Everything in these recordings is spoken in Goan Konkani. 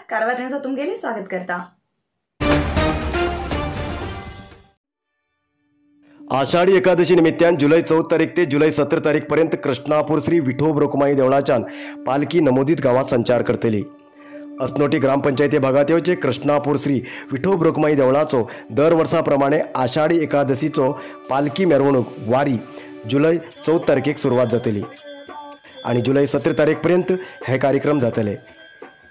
कारवार न्यूज तुमगेले स्वागत करता। आषाढी एकादशी निमित्तान जुलै 14 तारीख ते जुलै 17 तारीख पर्यंत कृष्णापूर श्री विठोब रखुमाई देवळाच्यान पालखी नमोदित गावात संचार करतली। असनोटी ग्रामपंचायती भागात येवचे कृष्णापूर श्री विठोब रखुमाई देवळाचो दर वर्साप्रमाणे आषाढी एकादशीचो पालखी मिरवणूक वारी जुलै 14 तारखेक सुरवात जातली आणि जुलै 17 तारीखपर्यंत हे कार्यक्रम जातले।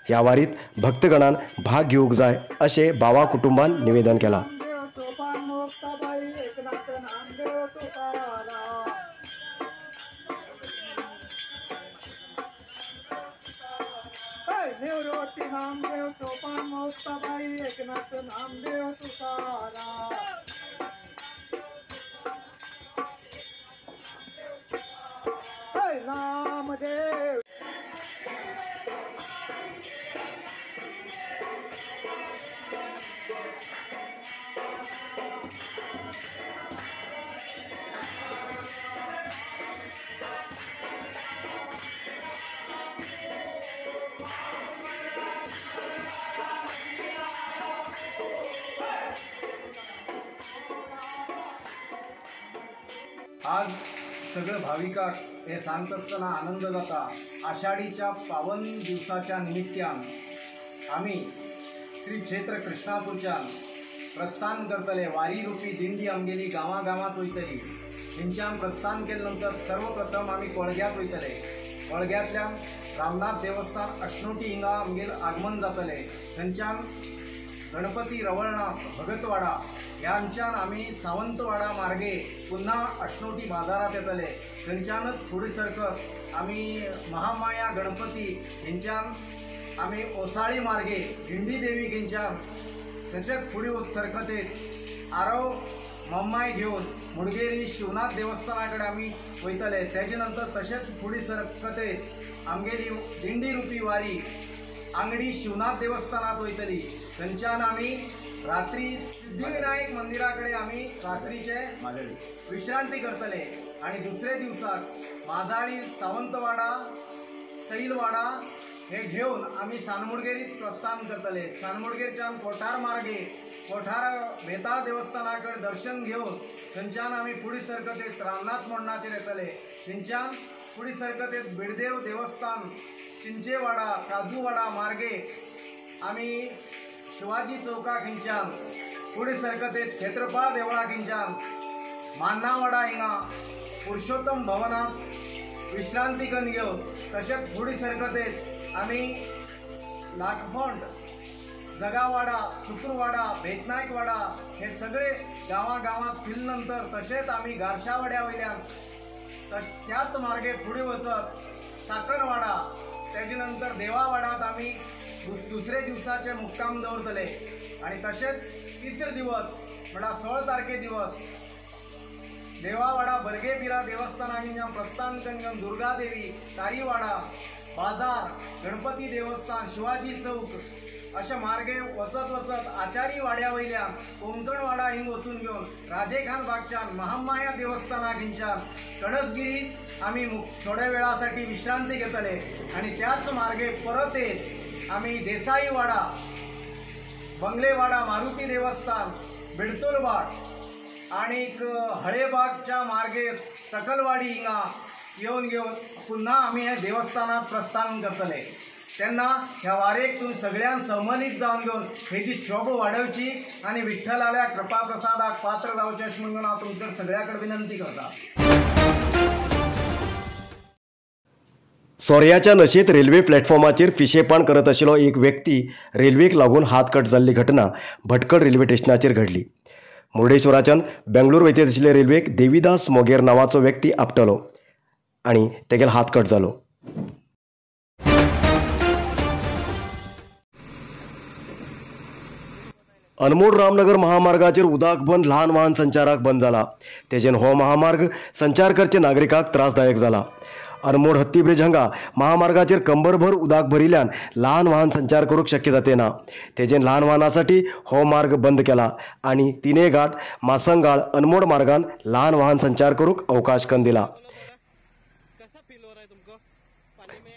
ह्या वारीत भक्तगणान भाग घेवंक जाय अशें बावा कुटुंबान निवेदन केलां। नामदेव सोपान मुक्ताबाई एकनाथ नामदेव तुकाराम। नामदेव आज सगळं भाविकांक हे सांगता आसतना आनंद जाता। आषाढीच्या पावन दिवसाच्या निमित्तान आमी श्री क्षेत्र कृष्णापूरच्यान प्रस्थान करतले। वारी रूपी दिंडी आमगेली गांवा गांवांत वयतली। थंयच्यान प्रस्थान केले नंतर सर्वप्रथम आमी कोळग्यांत वयतले। कोळग्यांतल्यान रामनाथ देवस्थान अश्नोटी हिंगा आमगेल आगमन जातलें। थंयच्यान गणपती रवळनाथ भगतवाडा ह्यांच्यान आमी सावंतवाडा मार्गे पुन्हा अश्नोटी बाजारात येतले। थंयच्यानच फुडें सरकत आमी महामाया गणपती हेंच्यान आमी ओसाळी मार्गे दिंडी देवी हेंच्यान तशेंच फुडें सरकत येत आरव मम्माय घेवन मुडगेरी शिवनाथ देवस्थाना कडेन आमी वयतले। तेजे नंतर तशेंच फुडें सरकत येत आमगेली दिंडी रुपी वारी आंगडी शिवनाथ देवस्थानात वयतली। थंयच्यान आमी रात्री सिद्धिविनायक मंदिरा कडेन आमी रात्रीचे विश्रांती करतले आनी दुसरे दिवसाक माजाळी सावंतवाडा सैलवाडा हे घेवन आमी सानमुडगेरीत प्रस्थान करतले। सानमुडगेरच्यान कोठार मार्गे कोठार बेताळ देवस्थाना कडेन दर्शन घेवन थंयच्यान आमी फुडें सरकत येत रामनाथ मोडणाचेर येतले। थंयच्यान फुडें सरकत येत बिडदेव देवस्थान चिंचेवाडा काजूवाडा मार्गे आमी शिवाजी चौकाक हिंच्यान फुडें सरकत येत खेत्रपाळ देवळाक हिंच्यान मान्नावाडा हिंगा पुरुषोत्तम भवनात विश्रांती करून घेवन तशेंच फुडें सरकत येत आमी लाटफोंड जगावाडा सुत्रूवाडा बेतनायकवाडा हे सगळे गांवा गांवांत फिरले नंतर तशेंच आमी गारशावाड्या वयल्यान त्याच मार्गे फुडें वचत साकरवाडा तेजे नंतर देवावाडात आमी दुसरे दिवसाचे मुक्काम दवरतले आनी तशेंच तिसरे दिवस म्हळ्यार 16 तारखे दिवस देवावाडा बर्गेपिरा देवस्थाना प्रस्थान करून दुर्गादेवी तारीवाडा बाजार गणपती देवस्थान शिवाजी चौक अशा मार्गे वचत वचत आचारी वाड्या वयल्यान कोंकणवाडा हिंग वचून घेवन राजेखान बागच्यान महामाया देवस्थानाक हिंच्यान कणसगिरीत आमी थोड्या वेळासाठी विश्रांती घेतले आनी त्याच मार्गे परत येत आमी देसाईवाडा बंगलेवाडा मारुती देवस्थान बिडतोलबाग आनीक हळेबागच्या मार्गे सकलवाडी हिंगा येवन घेवन पुन्हा आमी हे देवस्थानात प्रस्थान करतले। तेन्ना ह्या वारेक तुमी सगळ्यान सहमलीत जावन घेवन हेजी शोभ वाडोवची आनी विठ्ठलाल्या कृपा प्रसादाक पात्र जावचें अशें म्हणून हांव तुमचे सगळ्या कडेन विनंती करता। सोऱ्याच्या नशेंत रेल्वे प्लॅटफॉर्माचेर फिशेपण करत आशिल्लो एक व्यक्ती रेल्वेक लागून हात कट जाल्ली घटना भटकळ रेल्वे स्टेशनाचेर घडली। मुर्डेश्वराच्यान बेंगळूर वयता आशिल्ले रेल्वेक देवीदास मोगेर नांवाचो व्यक्ती आपटलो आनी तेगेलो हात कट जालो। अनमोड रामनगर महामार्गाचेर उदक बंद ल्हान वाहन संचाराक बंद जाला। तेजेन हो महामार्ग संचार करचे नागरिकांक त्रासदायक जाला। अनमोड हत्ती ब्रिज हांगा महामार्गाचेर कंबरभर उदक भरिल्ल्यान ल्हान वाहन संचार करूंक शक्य जाते ना। तेजेन ल्हान वाहनासाठी हो मार्ग बंद केला आनी तिने घाट मासंगाळ अनमोड मार्गान ल्हान वाहन संचार करूंक अवकाश करून दिला।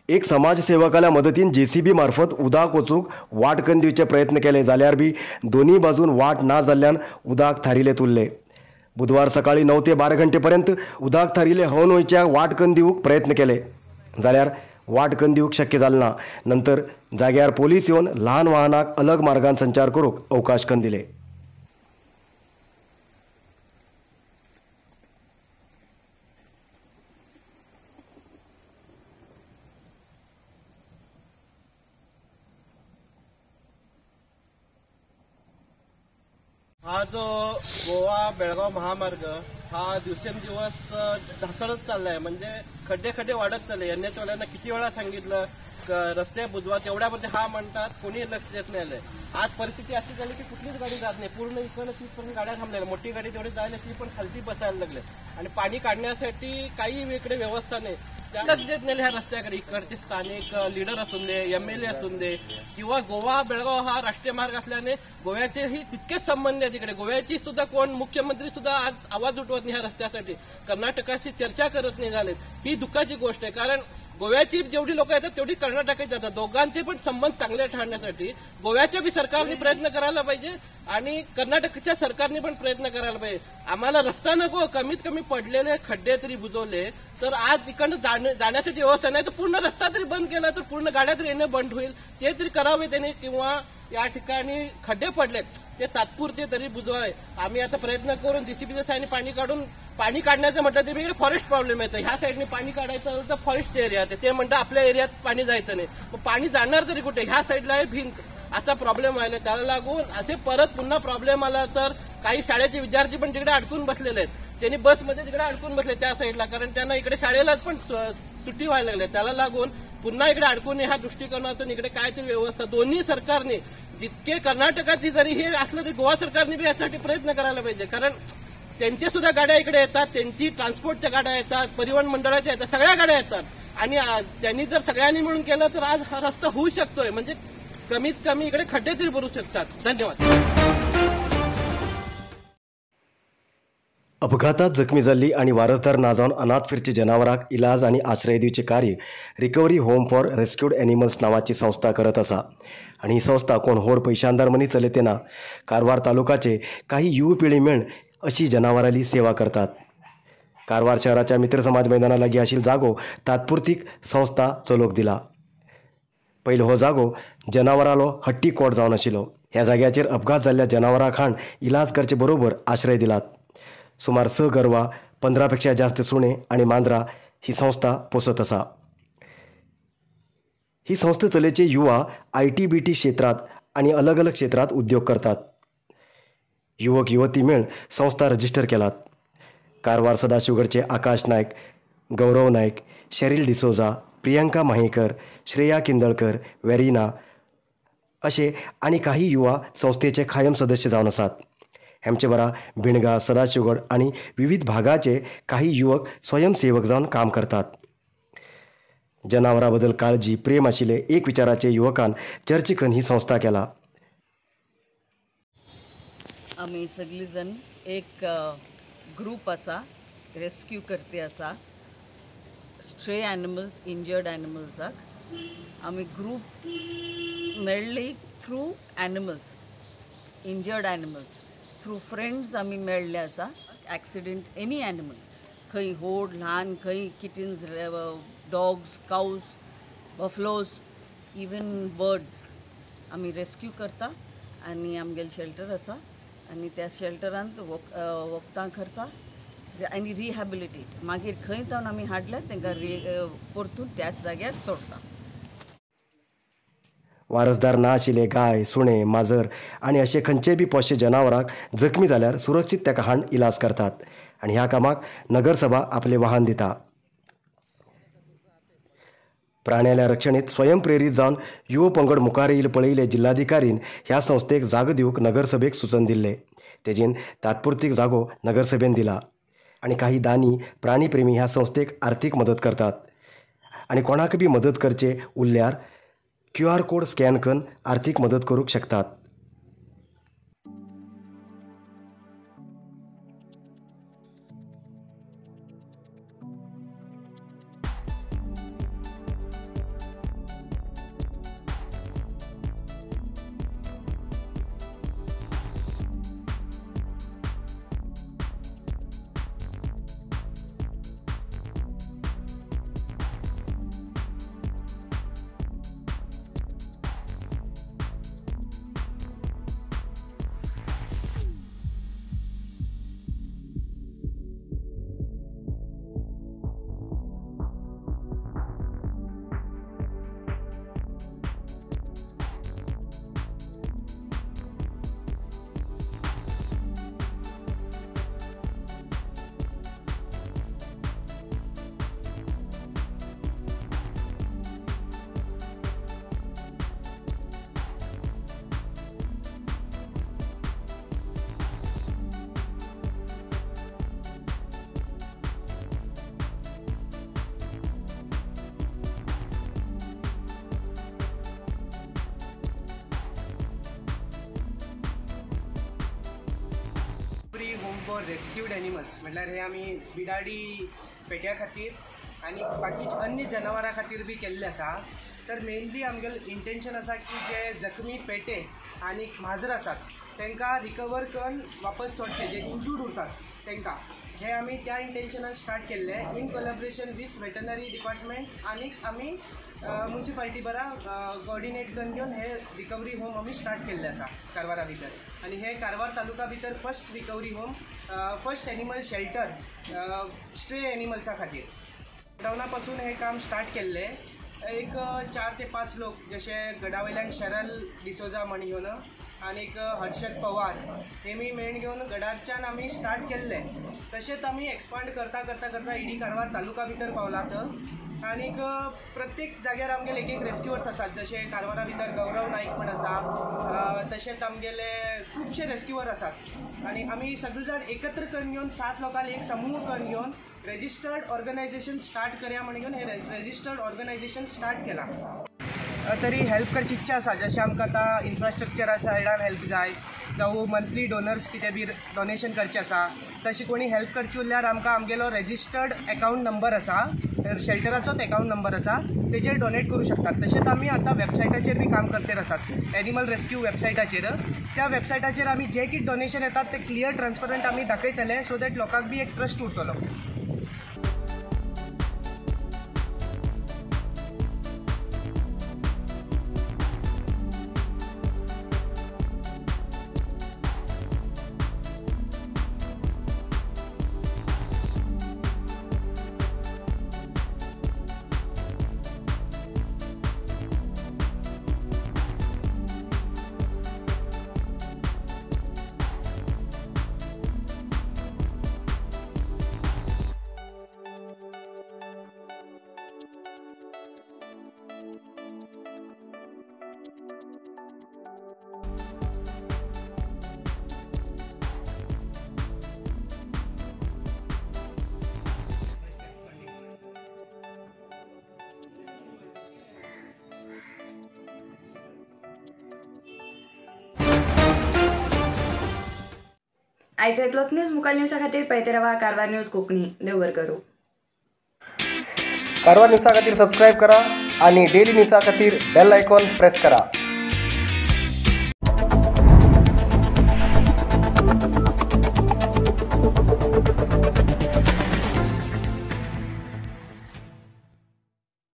एक समाजसेवकाल्या मदतीन जेसीबी मार्फत उदक वचूंक वाट करून दिवचे प्रयत्न केले जाल्यार बी दोनूय बाजून वाट ना जाल्ल्यान उदक थारिल्लें उरलें. बुधवार सकाळी 9 ते 12 घंटेपर्यंत उदक थारिल्ले हवन वयच्या वाट करून दिवंक प्रयत्न केले जाल्यार वाट करून दिवंक शक्य जालें ना. नंतर जाग्यार पोलीस येवन ल्हान वाहनाक अलग मार्गान संचार करूंक अवकाश करून दिले. हा जो गोवा बेळगाव महामार्ग हा दिवसेंदिवस ढासळत चाललाय, म्हणजे खड्डे खड्डे वाढत चालले. एनएच वाल्यांना किती वेळा सांगितलं रस्ते बुजवा, तेवढ्यामध्ये हा म्हणतात, कोणी लक्ष देत नाही. आज परिस्थिती अशी झाली की कुठलीच गाडी जात नाही, पूर्ण इकडनं तिथपर्यंत गाड्या थांबलेल्या, मोठी गाडी तेवढी जायला ती पण खालती बसायला लागले आणि पाणी काढण्यासाठी काही इकडे व्यवस्था नाही. लक्ष देत नाही ह्या रस्त्याकडे. इकडचे स्थानिक लीडर असून दे, एमएलए असून दे, किंवा गोवा बेळगाव हा राष्ट्रीय मार्ग असल्याने गोव्याचेही तितकेच संबंध आहेत. इकडे गोव्याची सुद्धा कोण मुख्यमंत्री सुद्धा आज आवाज उठवत नाही ह्या रस्त्यासाठी, कर्नाटकाशी चर्चा करत नाही झालेत. ही दुःखाची गोष्ट आहे, कारण गोव्याची जेवढी लोक येतात तेवढी कर्नाटकात जातात. दोघांचे पण संबंध चांगले ठरण्यासाठी गोव्याच्या बी सरकारने प्रयत्न करायला पाहिजे आणि कर्नाटकच्या सरकारने पण प्रयत्न करायला पाहिजे. आम्हाला रस्ता नको, कमीत कमी पडलेले खड्डे तरी बुजवले तर आज इकडनं जाण्यासाठी व्यवस्था नाही तर पूर्ण रस्ता तरी बंद केला तर पूर्ण गाड्या तरी येणं बंद होईल, ते तरी करावे त्यांनी. किंवा या ठिकाणी खड्डे पडलेत ते तात्पुरते तरी बुजवावे. आम्ही आता प्रयत्न करून जेसीबीच्या साहाय्याने पाणी काढून, पाणी काढण्याचं म्हटलं तरी इकडे फॉरेस्ट प्रॉब्लेम येतो. ह्या साईडने पाणी काढायचं तर फॉरेस्ट एरिया, ते म्हणतात आपल्या एरियात पाणी जायचं नाही, मग पाणी जाणार तरी कुठे? ह्या साईडला आहे भिंत, असा प्रॉब्लेम व्हायला. त्याला लागून असे परत पुन्हा प्रॉब्लेम आला तर काही शाळेचे विद्यार्थी पण तिकडे अडकून बसलेले आहेत, त्यांनी बसमध्ये तिकडे अडकून बसले त्या साईडला, कारण त्यांना इकडे शाळेलाच पण सुट्टी व्हायला लागली. त्याला लागून पुन्हा इकडे अडकून ह्या दृष्टिकोनातून इकडे काहीतरी व्यवस्था दोन्ही सरकारने, जितके कर्नाटकाची जरी हे असलं तरी गोवा सरकारने बी यासाठी प्रयत्न करायला पाहिजे, कारण त्यांच्या सुद्धा गाड्या इकडे येतात, त्यांची ट्रान्सपोर्टच्या गाड्या येतात, परिवहन मंडळाच्या येतात, सगळ्या गाड्या येतात. आणि त्यांनी जर सगळ्यांनी मिळून केलं तर आज हा रस्ता होऊ शकतोय, म्हणजे कमीत कमी इकडे खड्डे तरी भरू शकतात. धन्यवाद. अपघातात जखमी जाल्ली आनी वारसदार ना जावन अनाथ फिरचे जनावरांक इलाज आनी आश्रय दिवचें कार्य recovery home for rescued animals नांवाची संस्था करत आसा आनी ही संस्था कोण व्हड पयशांदार मनीस चलयते ना. कारवार तालुकाचे काही युव पिळी मेळून अशी जनावरांली सेवा करतात. कारवार शहराच्या मित्र समाज मैदाना लागीं आशिल्लो जागो तात्पुरतीक संस्था चलोवंक दिला. पयलो हो जागो जनावरांलो हट्टी कोट जावन आशिल्लो. ह्या जाग्याचेर अपघात जाल्ल्या जनावरांक हाडून इलाज करचे बरोबर आश्रय दिलात. सुमार 6 गरवां, 15 पेक्षा जास्त सुणे आनी मांजरां ही संस्था पोसत आसा. ही संस्था चलयचे युवा IT BT क्षेत्रांत आनी अलग अलग क्षेत्रांत उद्योग करतात. युवक युवती मेळून संस्था रजिस्टर केलात. कारवार सदाशिवगडचे आकाश नायक, गौरव नायक, शेरील डिसोजा, प्रियंका माहेकर, श्रेया किंदळकर, वेरिना असे आनी काही युवा संस्थेचे कायम सदस्य जावन आसात. हेमचे बरा बिणगा, सदाशिवगड आनी विविध भागाचे काही युवक स्वयंसेवक जावन काम करतात. जनावरां बद्दल काळजी प्रेम आशिल्ले एक विचाराचे युवकान चर्चिकन ही संस्था केला. आमी सगळी जण एक ग्रुप आसा, रेस्क्यू करते आसा स्ट्रे एनिमल्स, इंजर्ड एनिमल्साक. आमी ग्रुप मेळ्ळी through animals, injured animals through friends आमी मेळ्ळे आसा. एक्सिडंट एनी एनिमल, खंय होड ल्हान, खंय kittens, dogs, cows, buffaloes, even birds आमी रेस्क्यू करता. आनी आमगेले शेल्टर आसा आनी त्या शेल्टरांत वखदां करता आनी रिहॅबिलिटेट. मागीर खंय जावन आमी हाडले तांकां परतून त्याच जाग्यार सोडटा. वारसदार ना आशिल्ले गाय, सुणे, माजर आनी अशे खंयचे बी पोशे जनावरांक जखमी जाल्यार सुरक्षीत ताका हाडून इलाज करतात आनी ह्या कामाक नगरसभा आपलें वाहन दिता. प्राण्याल्या रक्षणेत स्वयंप्रेरीत जावन युव पंगड मुखार येयल पळयिल्ले जिल्हाधिकारीन ह्या संस्थेक जागो दिवंक नगरसभेक सुचन दिल्लें. तेजेन तात्पुरतीक जागो नगरसभेन दिला आनी काही दानी प्राणीप्रेमी ह्या संस्थेक आर्थीक मदत करतात आनी कोणाक बी मदत करचे उरल्यार QR code scan करून आर्थीक मदत करूंक शकतात. for rescued animals म्हटल्यार हे आमी बिडाडी पेट्या खातीर आनी बाकीचे अन्य जनावरां खातीर बी केल्ले आसा. तर मेनली आमगेले इंटेन्शन आसा की जे जखमी पेटे आनी माजर आसात तांकां रिकवर करून वापस सोडचे, जे इंजूर्ड उरतात तांकां. हे आमी त्या इंटेन्शनान स्टार्ट केल्ले in collaboration with veterinary department आनी आमी मुन्सिपालिटी बरा कोऑर्डिनेट करून घेवन हे रिकवरी होम आमी स्टार्ट केल्ले आसा कारवारा भितर. आनी हे कारवार तालुका भितर first recovery home, first animal shelter stray एनिमल्सा खातीर. लॉकडावना पासून हे काम स्टार्ट केल्लें. एक 4 ते 5 लोक जशे गडा वयल्यान शरल डिसोजा म्हण घेवन आनीक हर्षद पवार हे मी मेण घेवन गडारच्यान आमी स्टार्ट केल्ले. तशेंच आमी एक्सपांड करता करता करता इडी कारवार तालुका भितर पावलात आनीक प्रत्येक जाग्यार आमगेले एक एक रेस्क्युअर्स आसात. जशे कारवारा भितर गौरव नायक म्हण आसा, तशेंच आमगेले खुबशे रेस्क्युअर आसात. आनी आमी सगळे जाण एकत्र करून घेवन 7 लोकांक एक समूह करून घेवन रेजिस्टर्ड ऑर्गनायझेशन स्टार्ट करया म्हण घेवन हे रेजिस्टर्ड ऑर्गनायझेशन स्टार्ट केलां. तरी हेल्प करची इच्छा आसा, जशें आमकां आतां इन्फ्रास्ट्रक्चरा सायडान हेल्प जाय, जावं मंथली डोनर्स कितें बी डोनेशन करचें आसा, तशी कोणी हेल्प करची उरल्यार आमकां आमगेलो रेजिस्टर्ड एकावंट नंबर आसा, शेल्टराचोच एकावंट नंबर आसा, तेजेर डोनेट करूं शकतात. तशेंच आमी आतां वेबसायटाचेर बी काम करतेर आसात, एनिमल रेस्क्यू वेबसायटाचेर. त्या वेबसायटाचेर आमी जे कितें डोनेशन येतात ते क्लियर ट्रान्सपरंट आमी दाखयतले, सो that लोकांक बी एक ट्रस्ट उरतलो. आयज इतलोच न्यूज. मुखार न्यूजा खातीर पळयत रावा कारवार न्यूज कोंकणी. देव बरें करूं. कारवार न्यूजा खातीर सबस्क्रायब करा आणि डेली न्यूजा खातीर बेल आयकॉन प्रेस करा.